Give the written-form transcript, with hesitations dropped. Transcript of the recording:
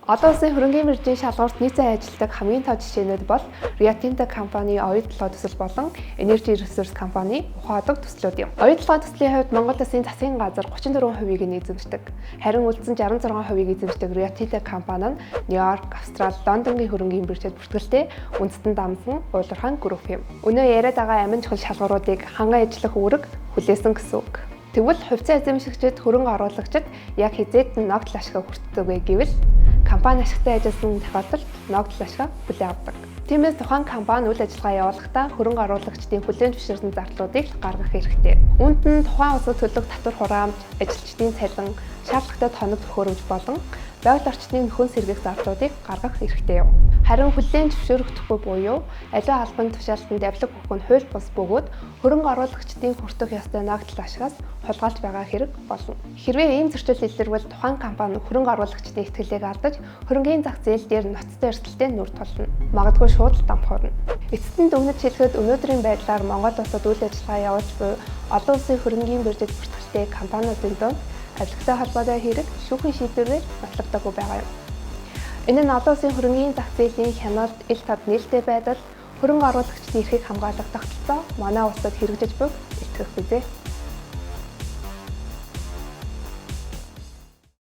Олон улсын хөрөнгийн биржийн шалгуурт нийт зай ажилладаг хамгийн тоо жишээнүүд бол Rio Tinto компани Оюутолгой төсөл болон Energy Resource компани Ухаалаг төслүүд юм. Оюутолгой төслийн хувьд Монгол улсын засгийн газар 34%-ийг нь эзэмшдэг. Харин үлдсэн 66%-ийг эзэмшдэг Rio Tinto компани нь Нью-Йорк, Австрали, Лондонгийн хөрөнгийн биржид бүртгэлтэй үндэстэн дамсан уйлуурхайн групп юм. Өнөө яриад байгаа амин чухал шалгууруудыг ханган ажиллах үүрэг хүлээсэн гэсэн үг. Тэгвэл хувьцаа эзэмшигчид, хөрөнгө оруулагчид яг хэзээд нь ногдол ашгаа хүртдэг вэ гэвэл компани ашигтай ажилласан тохиолдолд ногдол ашгаа хүлээн авдаг. Тиймээс тухайн компани үйл ажиллагаа явуулахдаа хөрөнгө оруулагчдын хүлээн зөвшөөрсөн зардлуудыг гаргах хэрэгтэй. Үүнд нь тухайн улсад төлөх татвар хураамж, ажилчдын цалин, шаардлагатай тоног төхөөрөмж болон байгаль орчныг нөхөн сэргээх зардлуудыг гаргах эрхтэй юм. Харин хүлээн зөвшөөрөгдөхгүй буюу аливаа албан тушаалтанд авилга өгөх нь хууль бус бөгөөд хөрөнгө оруулагчдын хүртэх ёстой ногдол ашигаас хулгайлж байгаа хэрэг болно. Хэрвээ ийм зөрчил илэрвэл тухайн компани хөрөнгө оруулагчдын итгэлийг алдаж, хөрөнгийн зах зээл дээр ноцтой эрсдэлтэй нүр тулна. Магадгүй шууд л дампуурна. Эцэст нь дүгнэж хэлэхэд, өнөөдрийн байдлаар Монгол улсад үйл ажиллагаа явуулж буй олон улсын хөрөнгийн биржид бүртгэлтэй компаниудын дунд авилгатай холбоотой хэрэг шүүхийн шийдвэрээр нотлогдоогүй байгаа юм. Энэ нь олон улсын хөрөнгийн зах зээлийн хяналт, ил тод нээлттэй байдал, хөрөнгө оруулагчдын эрхийг хамгаалах тогтолцоо манай улсад хэрэгжиж буйг илтгэх бизээ.